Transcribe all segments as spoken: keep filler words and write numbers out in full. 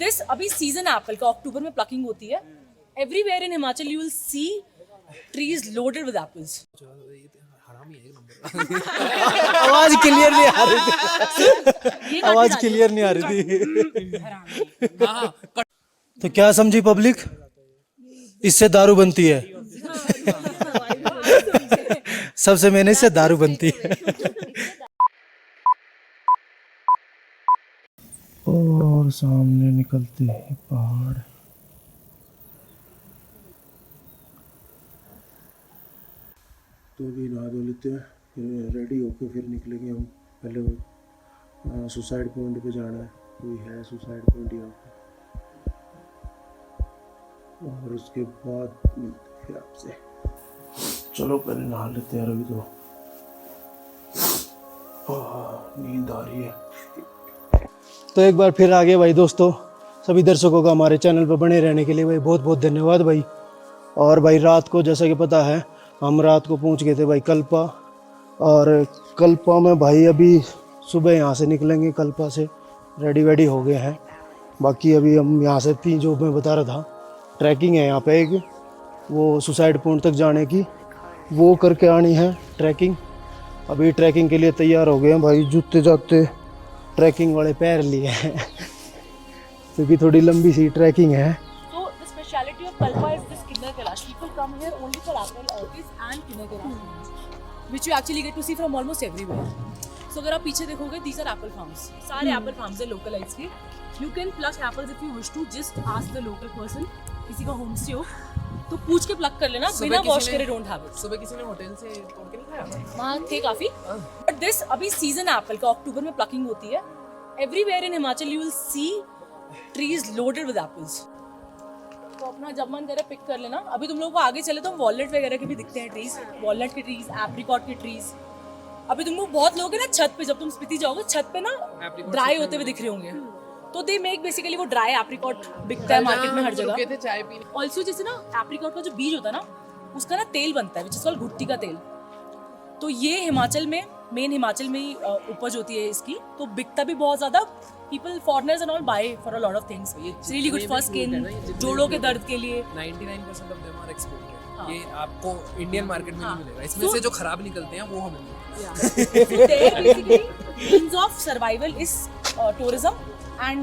दिस अभी season Apple का, अक्टूबर में प्लकिंग होती है। Everywhere in Himachal you will see trees loaded with apples. आवाज क्लियर नहीं आ रही थी। आवाज क्लियर नहीं आ रही थी। तो क्या समझी पब्लिक? इससे दारू बनती है। सबसे मैंने इससे दारू बनती है। और सामने निकलते हैं पहाड़। तो अभी नहा धो लेते हैं, रेडी होके फिर निकलेंगे हम। पहले वो सुसाइड पॉइंट पे जाना है, कोई है सुसाइड पॉइंट यहाँ पे, और उसके बाद मिलते हैं फिर आपसे। चलो पहले नहा लेते हैं यार, अभी तो नींद आ रही है। तो एक बार फिर आ गए भाई दोस्तों। सभी दर्शकों का हमारे चैनल पर बने रहने के लिए भाई बहुत बहुत धन्यवाद भाई। और भाई रात को, जैसा कि पता है, हम रात को पहुंच गए थे भाई कल्पा। और कल्पा में भाई अभी सुबह यहाँ से निकलेंगे, कल्पा से रेडी वेडी हो गए हैं। बाकी अभी हम यहाँ से तीन, जो मैं बता रहा था, ट्रैकिंग है यहाँ पे एक, वो सुसाइड पॉइंट तक जाने की, वो करके आनी है ट्रैकिंग। अभी ट्रैकिंग के लिए तैयार हो गए हैं भाई, जूते जाते ट्रैकिंग वाले पहन लिए हैं। क्योंकि थोड़ी लंबी सी ट्रैकिंग है। So the speciality of Kalpa is this Kinnar Kailash. People come here only for apple orchids and Kinnar Kailash, which you actually get to see from almost everywhere. So अगर आप पीछे देखोगे, these are apple farms. सारे Apple farms है लोकलाइज के। You can pluck apples if you wish to, just ask the local person. किसी का home stay हो तो पूछ के प्लक कर लेना, बिना वॉश करे, don't have it. सुबह किसी ने होटल से तोड़ के नहीं खाया? वहाँ थे काफी। बट दिस अभी सीजन एप्पल का, अक्टूबर में प्लकिंग होती है। Everywhere in Himachal you will see trees loaded with apples. तो अपना जब मन करे पिक कर लेना। अभी तुम लोगों को आगे चले तो वॉलनट वगैरह के भी दिखते हैं ट्रीज, वॉलनट के ट्रीज, एप्रिकॉट के ट्रीज। अभी तुम लोग, बहुत लोग हैं ना छत पे, जब तुम स्पीति जाओगे छत पे ना ड्राई होते हुए दिख रहे होंगे। तो दे मेक बेसिकली वो ड्राई एप्रिकॉट बिकता है मार्केट में हर जगह। ऑल्सो जैसे ना एप्रिकॉट का जो बीज होता है ना, उसका ना तेल बनता है, विच इज कॉल्ड घुट्टी का तेल। तो ये हिमाचल में, मेन हिमाचल में ही अ, उपज होती है इसकी, तो बिकता भी बहुत ज्यादा। People, foreigners and all buy for a lot of things. It's really good for skin, जोड़ों के दर्द के लिए। Ninety nine percent of them are exported. ये आपको इंडियन मार्केट में नहीं मिलेगा। इसमें से जो खराब निकलते हैं वो हमें मिलते हैं। There basically means of survival is tourism and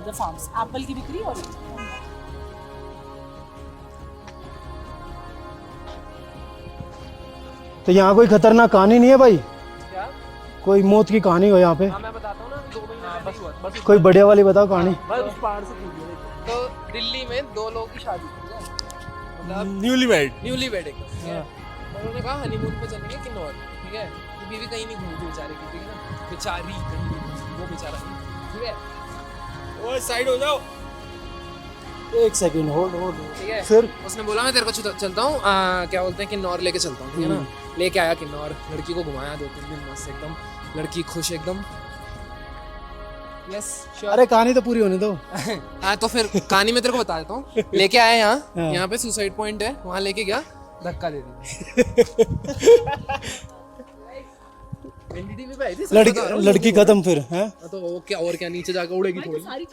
the farms. Apple की बिक्री और तो यहाँ कोई खतरनाक कहानी नहीं है भाई? क्या? कोई मौत की कहानी हो यहाँ पे? हाँ, मैं बताता हूँ ना, दो महीने हाँ, पहले बस, हुआ था। बस कोई बढ़िया वाली बताओ कहानी। बस उस पहाड़ से कूद गया, देखो। तो दिल्ली में दो लोगों की शादी थी, ठीक है? मतलब न्यूली वेड। न्यूली वेड एकदम, ठीक है? हाँ। तो उन्होंने कहा हनीमून पे चलेंगे किन्नौर, ठीक है? तो बीवी कहीं नहीं घूमती बेचारे की, ठीक है ना? बेचारी कहीं नहीं घूमती, वो बेचारा नहीं, ठीक है? ओए, साइड हो जाओ। एक सेकंड, होल्ड, होल्ड। ठीक है। फिर? उसने बोला, "मैं तेरे को चल-, चलता हूँ, आ, क्या बोलते हैं, किन्नौर लेके चलता हूँ," ठीक है ना? हम्म। लेके आया किन्नौर, लड़की को घुमाया दो तीन दिन मस्त एकदम, लड़की खुश एकदम। Yes, sure. अरे, कहानी तो पूरी होने दो। हाँ, तो फिर कहानी मैं तेरे को बता देता हूँ। लेके आया यहाँ, हाँ। यहाँ पे सुसाइड पॉइंट है, वहाँ लेके गया, धक्का दे दिया। एनडीटीवी पे आई थी, सच लड़की, बता रहा हूँ, लड़की खत्म फिर, हैं? हाँ, तो वो क्या, और क्या, नीचे जाके उड़ेगी थोड़ी।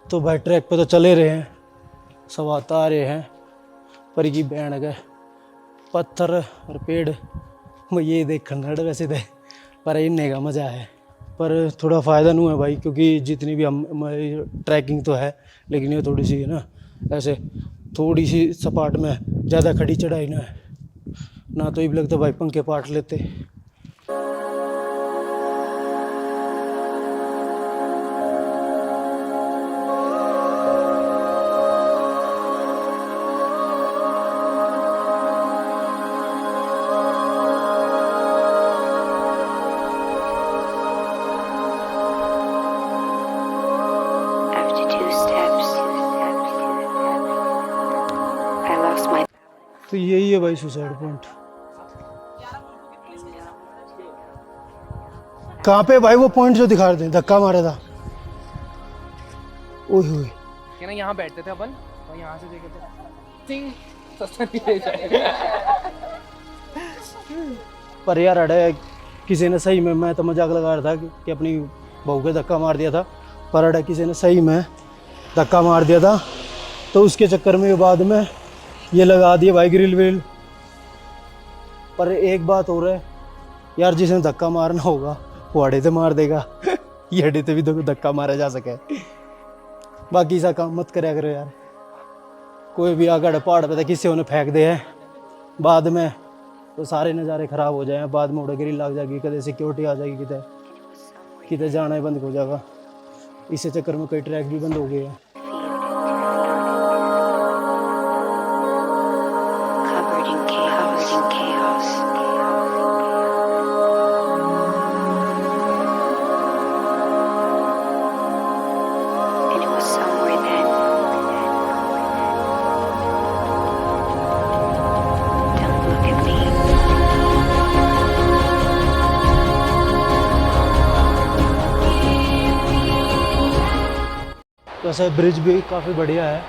तो भाई, ट्रैक पे तो चले रहे हैं, सब आता आ रहे हैं, पर की बहन के पत्थर और पेड़, मैं ये देखण रड़ वैसे थे, पर इन्ने का मजा है। पर थोड़ा फ़ायदा नहीं है भाई, क्योंकि जितनी भी हम, हमारी ट्रैकिंग तो है, लेकिन ये थोड़ी सी है ना, ऐसे थोड़ी सी सपाट में ज़्यादा खड़ी चढ़ाई ना है, ना तो इब लगता भाई पंखे पाट लेते। After two steps, I lost my तो यही है भाई सुसाइड पॉइंट। कहाँ पे भाई वो पॉइंट जो दिखा रहे थे, धक्का मारा था? ओए होए। क्या ना, यहाँ बैठते थे अपन और यहाँ से देखे थे। सिंह सस्ता नहीं है शायद। पर यार, अड़े किसी ने सही में, मैं तो मजाक लगा रहा था कि, कि अपनी बहू के धक्का मार दिया था, पर अड़े किसी ने सही में धक्का मार दिया था, तो उसके चक्कर में बाद में ये लगा दिए भाई ग्रिल व्रिल। पर एक बात और है यार, जिसने धक्का मारना होगा वो अड़े ते मार देगा। ये अड़े ते भी धक्का मारा जा सके। बाकी ऐसा काम मत करया करो यार। कोई भी आगड़ पहाड़ पे तो किसी ने फेंक दे है, बाद में तो सारे नज़ारे ख़राब हो जाए। बाद में उड़े ग्रिल लग जाएगी, कदे सिक्योरिटी आ जाएगी, किते किते जाना ही बंद हो जाएगा। इस चक्कर में कई ट्रैक भी बंद हो गए हैं। Covered in chaos. Covered in chaos. And it was somewhere then. Don't look at me. वैसे ब्रिज भी काफ़ी बढ़िया है,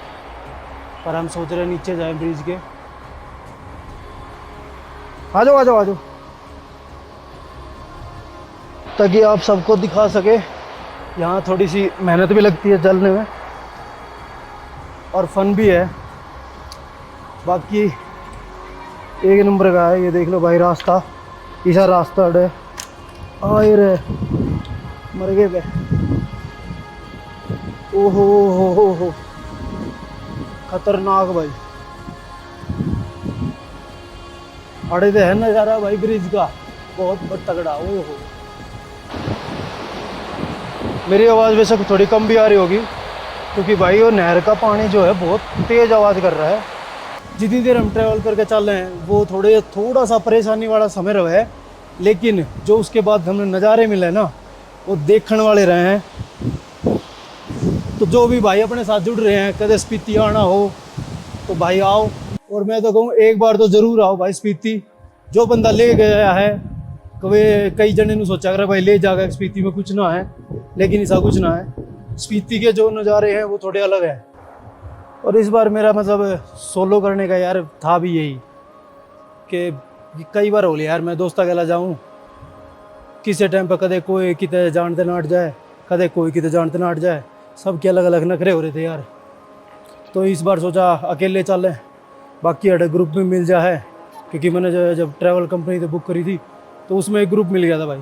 पर हम सोच रहे हैं नीचे जाएं ब्रिज के। आ जाओ, आ जाओ, आ जाओ। ताकि आप सबको दिखा सके। यहाँ थोड़ी सी मेहनत भी लगती है चलने में, और फन भी है। बाकी एक नंबर का है। ये देख लो भाई, रास्ता, इसा रास्ता अड़े। आए रे, मर गए बे। ओहो, हो, हो, हो। खतरनाक भाई। अड़े तो है नज़ारा भाई ब्रिज का, बहुत ब-, तगड़ा। ओहो। मेरी आवाज़ वैसे थोड़ी कम भी आ रही होगी, क्योंकि भाई वो नहर का पानी जो है बहुत तेज़ आवाज़ कर रहा है। जितनी देर हम ट्रैवल करके चल रहे हैं, वो थोड़े, थोड़ा सा परेशानी वाला समय रहा है, लेकिन जो उसके बाद हमें नज़ारे मिले ना, वो देखण वाले रहे हैं। तो जो भी भाई अपने साथ जुड़ रहे हैं, कदे स्पीति आना हो तो भाई आओ। और मैं तो कहूँ, एक बार तो ज़रूर आओ भाई स्पीति। जो बंदा ले गया है, कवे-, कई जने नु सोचा करे भाई ले जाकर स्पीति में कुछ ना है, लेकिन ऐसा कुछ ना है। स्पीति के जो नज़ारे हैं वो थोड़े अलग हैं। और इस बार मेरा मतलब सोलो करने का यार था भी यही कि कई बार हो लिया यार, मैं दोस्तां गेला जाऊँ, किसी टाइम पे कदे कोई किते जान ते नाट जाए, कदे कोई किते जान ते नाट जाए, सबके अलग अलग नखरे हो रहे थे यार। तो इस बार सोचा अकेले चलें, बाकी अड़े ग्रुप में मिल जा है, क्योंकि मैंने जो, जब ट्रैवल कंपनी से बुक करी थी तो उसमें एक ग्रुप मिल गया था भाई,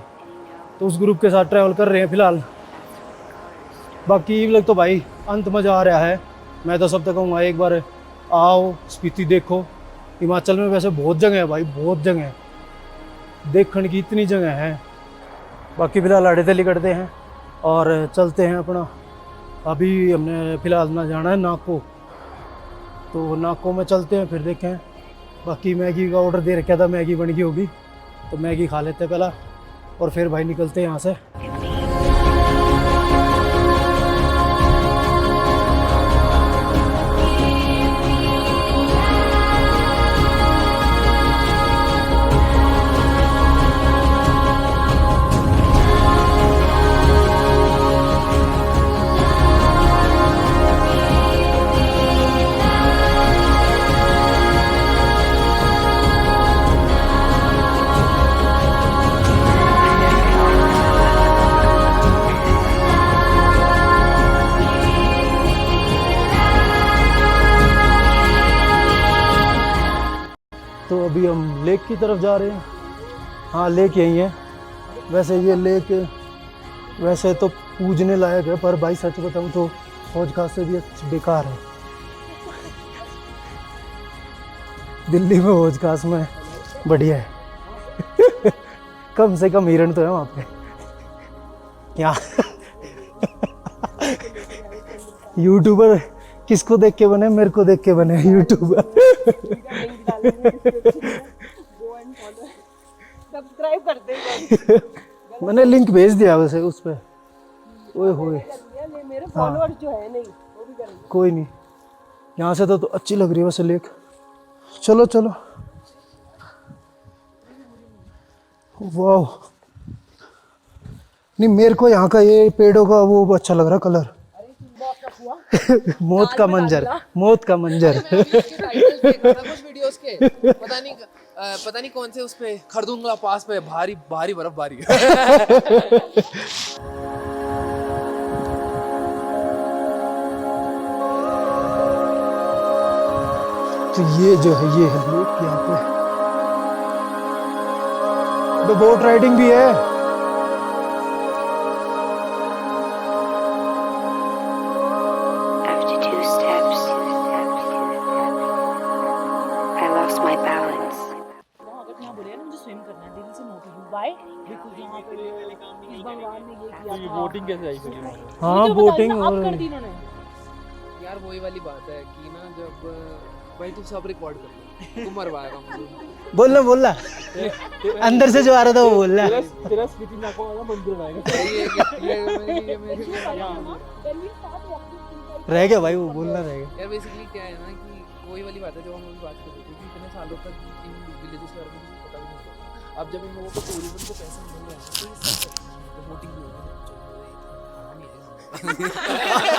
तो उस ग्रुप के साथ ट्रैवल कर रहे हैं फिलहाल। बाकी इब लग तो भाई अंत मज़ा आ रहा है। मैं तो सब तक कहूँगा एक बार आओ, स्पीति देखो। हिमाचल में वैसे बहुत जगह है भाई, बहुत जगह है, देखने की इतनी जगह है। बाकी फिलहाल अड़े ते लिकड़ते हैं और चलते हैं अपना। अभी हमने फिलहाल ना जाना है नाको, तो नाको में चलते हैं, फिर देखें। बाकी मैगी का ऑर्डर दे रखा था, मैगी बन गई होगी, तो मैगी खा लेते हैं पहला और फिर भाई निकलते हैं यहाँ से। तो अभी हम लेक की तरफ जा रहे हैं। हाँ, लेक यही है। वैसे ये लेक वैसे तो पूजने लायक है, पर भाई सच बताऊँ तो हौज खास से भी अच्छ-, बेकार है। दिल्ली में हौज खास में बढ़िया है। कम से कम हिरण तो है वहाँ पे। यहाँ यूट्यूबर किसको देख के बने? मेरे को देख के बने यूट्यूबर। सब्सक्राइब कर दे। मैंने लिंक भेज दिया वैसे उस पे। ओए होए। ये मेरे हाँ। फॉलोअर जो है नहीं, वो भी करेंगे। कोई नहीं, यहाँ से तो, तो अच्छी लग रही है वैसे लेक। चलो चलो। वाह, नहीं, मेरे को यहाँ का ये पेड़ों का वो अच्छा लग रहा कलर। मौत का मंजर, मौत का मंजर। मैंने भी उसके टाइटल देखे ना कुछ वीडियोस के, पता नहीं, अ, पता नहीं कौन से उस पे, खरदुंगला पास पे भारी भारी बर्फबारी। ये जो है, ये है लेक यहाँ पे। तो बोट राइडिंग भी है। After two steps, I lost my balance. अगर यहाँ बोले ना, मुझे स्विम करना है, दिल से no to you. Why? Because यहाँ पे इस भगवान ने ये किया था। बोटिंग कैसे आई फिर? हाँ, बोटिंग और कर दी इन्होंने। यार, वही वाली बात है कि ना, जब भाई, तू सब रिकॉर्ड कर ले, तू मरवाएगा मुझे। बोलना, बोलना। अंदर से जो आ रहा था, वो बोलना। तेरा, तेरा स्पीति नाको वाला मंदिर आएगा। ये, ये, ये, ये मेरी, ये मेरी रह गया भाई, वो बोलना रह गया। यार, basically क्या है ना कि वही वाली बात है, जो हम अभी बात कर रहे थे कि इतने सालों तक इन विलेजेस के बारे में किसी को पता भी नहीं था। अब जब इन लोगों को टूरिज्म को पैसे मिल रहे हैं, तो ये सब करते हैं, बोटिंग भी होगी, जो भी होगी, कहानी है।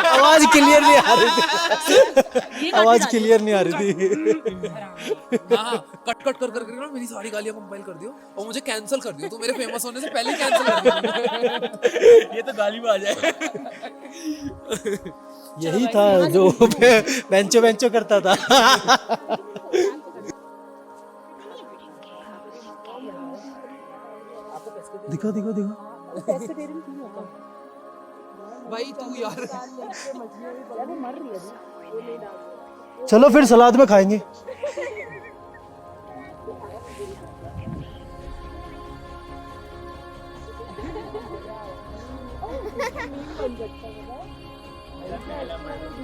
आवाज क्लियर नहीं आ रही थी। आवाज क्लियर नहीं आ रही थी। हाँ, कट कट कर कर कर ना मेरी सारी गालियां कंपाइल कर दियो और मुझे कैंसिल कर दियो। तो मेरे फेमस होने से पहले ही कैंसिल कर दियो। ये तो गाली में आ जाए। यही था जो बेंचो बेंचो करता था। दिखा, दिखा, दिखा। भाई, तू यार। चलो, फिर सलाद में खाएंगे।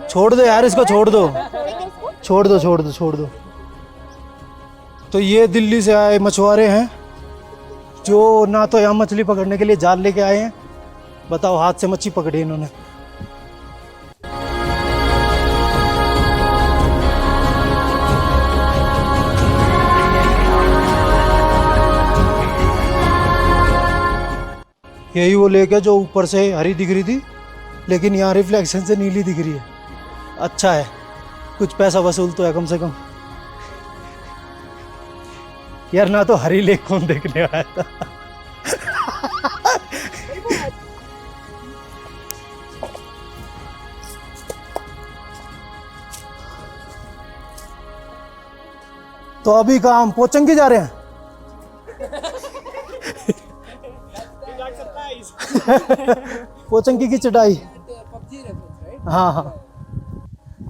छोड़ दो यार, इसको छोड़ दो, छोड़ दो, छोड़ दो, छोड़ दो। तो ये दिल्ली से आए मछुआरे हैं, जो ना तो यहाँ मछली पकड़ने के लिए जाल लेके आए हैं, बताओ, हाथ से मच्छी पकड़ी इन्होंने। यही वो लेक है जो ऊपर से हरी दिख रही थी, लेकिन यहाँ रिफ्लेक्शन से नीली दिख रही है। अच्छा है, कुछ पैसा वसूल तो है कम से कम। यार, ना तो हरी लेक कौन देखने आया था। तो अभी कहाँ हम पोचंगी जा रहे हैं? पोचंगी की चटाई। हाँ, हाँ,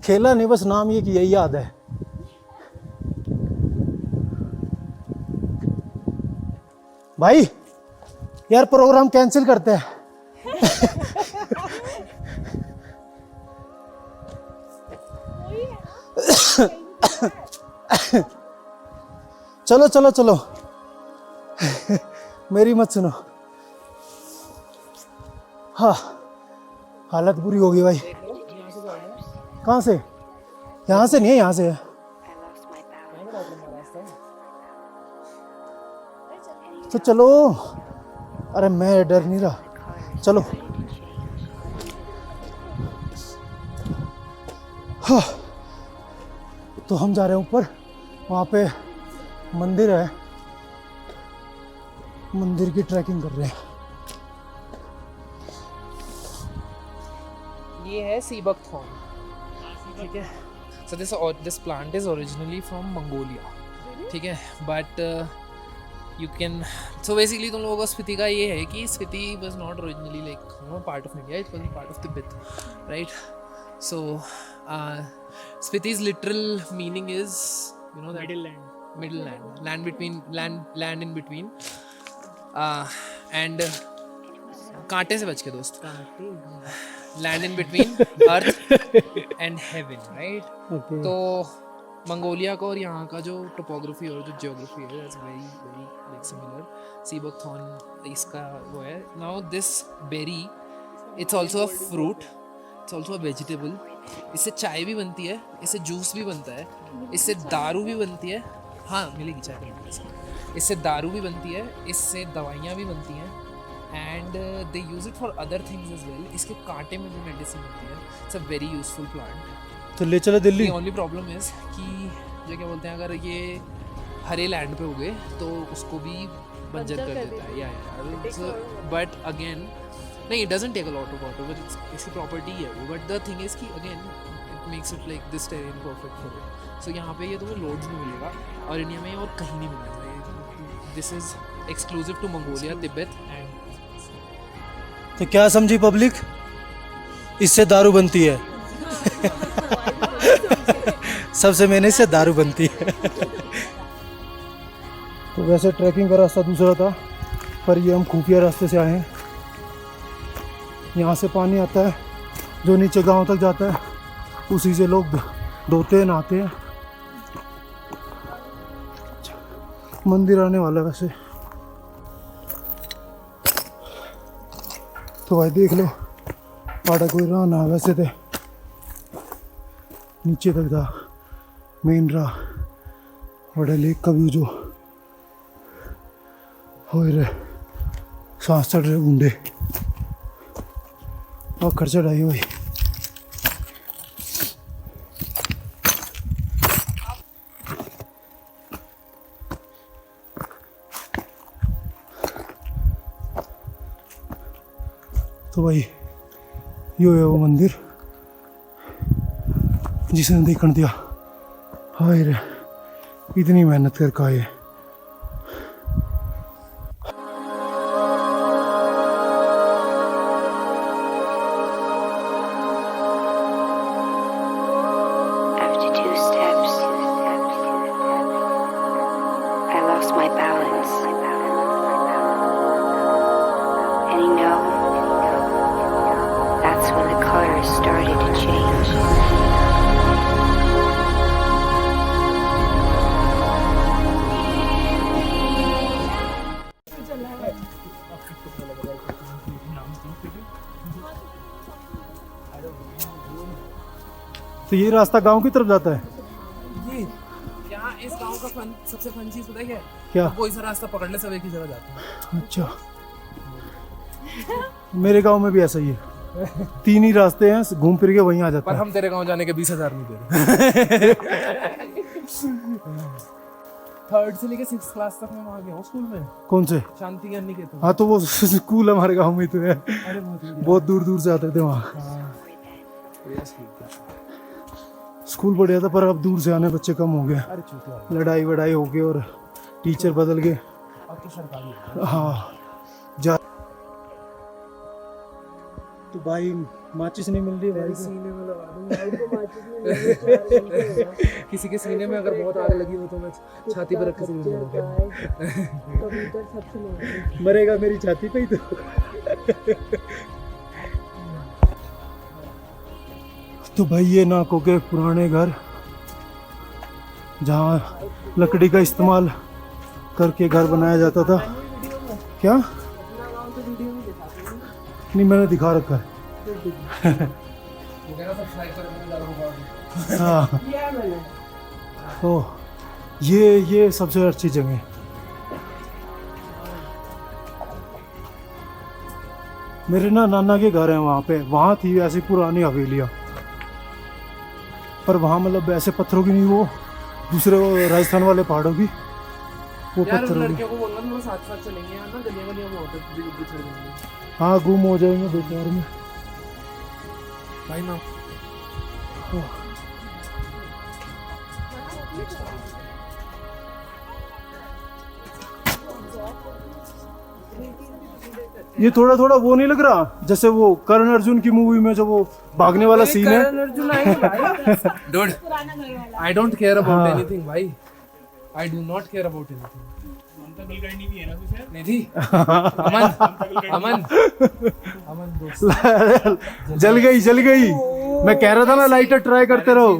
खेला नहीं, बस नाम ये किया, याद है। भाई, यार, प्रोग्राम कैंसिल करते हैं। चलो, चलो, चलो। मेरी मत सुनो। हाँ, हालत बुरी हो गई भाई। कहाँ से? यहाँ से नहीं है, यहाँ से है। तो चलो। अरे, मैं डर नहीं रहा, चलो। हाँ, तो हम जा रहे हैं ऊपर, वहाँ पे मंदिर है, मंदिर की ट्रैकिंग कर रहे हैं। ये है सीबक थॉर्न, ठीक है। So this, this plant is originally from Mongolia, ठीक है, but you can, so basically तुम लोगों को स्पीति का ये है कि Spiti was not originally, like, you know, part of India, it was part of Tibet, right? So Spiti's literal meaning is, you know, that middle land, middle land, land between, land, land in between, and कांटे से बच के दोस्त, land in between earth and heaven, right? Okay. तो मंगोलिया का और यहाँ का जो टोपोग्राफी और जो जियोग्राफी है, that's very, very, like, similar. सीबक थॉर्न इसका वो है। Now this berry, it's also a fruit, it's also a vegetable. इससे चाय भी बनती है, इससे जूस भी बनता है, इससे दारू भी बनती है। हाँ, मिलेगी चाय, मिलेगी। इससे दारू भी बनती है, इससे दवाइयाँ भी बनती हैं, and they use it for other things as well. इसके कांटे में भी मेडिसिन होती है। It's a very useful plant. तो ले चलो Delhi. The only problem is कि जो क्या बोलते हैं, अगर ये हरे लैंड पे उगे तो उसको भी बंजर कर देता है। या, या, but again, नहीं, it doesn't take a lot of water, but it's, इसकी प्रॉपर्टी है वो। But the thing is कि again, Makes it like this terrain perfect for it. So यहाँ पे ये तुम्हें loads में मिलेगा और इंडिया में और कहीं नहीं मिलेगा। This is exclusive to Mongolia, Tibet and तो क्या समझी पब्लिक? इससे दारू बनती है। सबसे मेन इससे दारू बनती है। तो वैसे ट्रैकिंग का रास्ता दूसरा था, पर ये हम खुफिया रास्ते से आए हैं। यहाँ से पानी आता है जो नीचे गांव तक जाता है, उसी से लोग धोते हैं, नहाते हैं। मंदिर आने वाला है वैसे। तो भाई देख लो, आड़ा कोई राह ना वैसे तो नीचे तक था मेन राह। बड़े लेक का व्यू जो होए रे, सांस चढ़ रहे गुंडे। आखर चढ़ाई हुई। तो भाई, यो है वो मंदिर जिसने देखण दिया। हाय रे, इतनी मेहनत करके आए। After two steps, I lost my balance. And you know, that's when the colors started to change. तो ये रास्ता गांव की तरफ जाता है? जी, यहाँ इस गांव का फन, सबसे फन चीज पता है क्या है? क्या? कोई सा रास्ता पकड़ ले, सब एक ही जगह जाते हैं। अच्छा। मेरे गांव में भी ऐसा ही है, तीन ही रास्ते हैं, घूम फिर के वहीं आ जाता पर है। हम तेरे गांव जाने के बीस हजार नहीं दे रहे। थर्ड से लेके सिक्स क्लास तक मैं वहाँ गया हूँ स्कूल में। कौन से? शांति ज्ञान निकेतन। हाँ, तो वो स्कूल हमारे गांव में ही तो है। अरे, बहुत बढ़िया। बहुत दूर दूर से आते थे वहाँ। हाँ। बढ़िया स्कूल था। स्कूल बढ़िया था, पर अब दूर से आने बच्चे कम हो गए। अरे, चूतिया हो गया। लड़ाई वड़ाई हो गई और टीचर बदल गए। अब तो सरकारी हो गया। हाँ, जा। तो भाई, माचिस नहीं मिल रही भाई तेरे को। सीने में लगा दूंगा, भाई को माचिस नहीं मिल रही, चार घंटे हो गए। किसी के सीने में अगर बहुत आग लगी हो तो मैं छाती पर रख के सीने में लगा दूंगा। कबूतर सबसे मारते हैं। मरेगा मेरी छाती पे ही तो। तो भाई, ये नाकों के पुराने घर, जहाँ लकड़ी का इस्तेमाल करके घर बनाया जाता था। क्या? नहीं, मैंने दिखा रखा है। हाँ। तो ये, ये सबसे अच्छी जगह है। मेरे ना नाना के घर है वहाँ पे, वहाँ थी ऐसी पुरानी हवेलियाँ, पर वहाँ मतलब ऐसे पत्थरों की नहीं, वो दूसरे, वो राजस्थान वाले पहाड़ों की, वो यार, उन पत्थरों की। लड़कियों को बोलना थोड़ा साथ साथ चलेंगे यार, ना गलियां गलियां में होते बिछड़ जाएंगे। हाँ, गुम हो जाएंगे दो चार में। भाई ना। ये थोड़ा थोड़ा वो नहीं लग रहा, जैसे वो करण अर्जुन की मूवी में जो वो भागने वाला सीन है? करण अर्जुन आएंगे भाई। Dude, I don't care about हाँ। Anything भाई। I do not care about anything। ममता कुलकर्णी भी है ना कुछ है? नहीं थी। अमन, अमन, अमन दोस्त। जल गई, जल गई। मैं कह रहा था ना, लाइटर ट्राई करते रहो।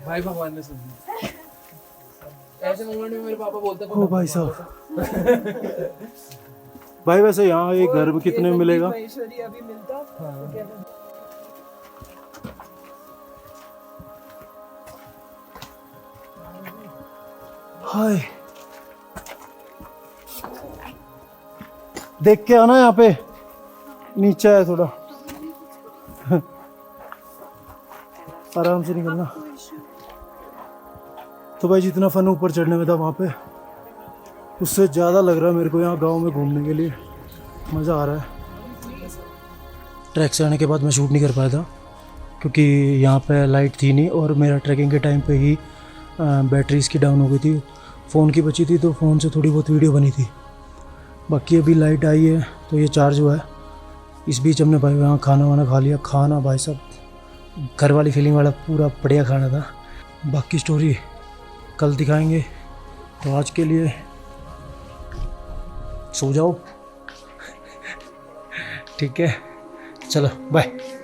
भाई भगवान ने सुन ली। ऐसे मोमेंट में मेरे पापा बोलते हैं, ओ भाई साहब। भाई, वैसे यहाँ एक घर में कितने में मिलेगा? महेश्वरी अभी मिलता। हाँ। हाय, देख के आना यहाँ पे, नीचे है थोड़ा। आराम से निकलना। तो भाई, जितना फन ऊपर चढ़ने में था वहाँ पे, उससे ज़्यादा लग रहा है मेरे को यहाँ गांव में घूमने के लिए। मज़ा आ रहा है। ट्रैक से आने के बाद मैं शूट नहीं कर पाया था, क्योंकि यहाँ पे लाइट थी नहीं और मेरा ट्रैकिंग के टाइम पे ही बैटरी इसकी डाउन हो गई थी। फ़ोन की बची थी तो फ़ोन से थोड़ी बहुत वीडियो बनी थी। बाकी अभी लाइट आई है तो ये चार्ज हुआ है। इस बीच हमने भाई यहाँ खाना वाना खा लिया। खाना भाई साहब घर वाली फीलिंग वाला पूरा बढ़िया खाना था। बाकी स्टोरी कल दिखाएंगे। तो आज के लिए सो जाओ। ठीक है, चलो बाय।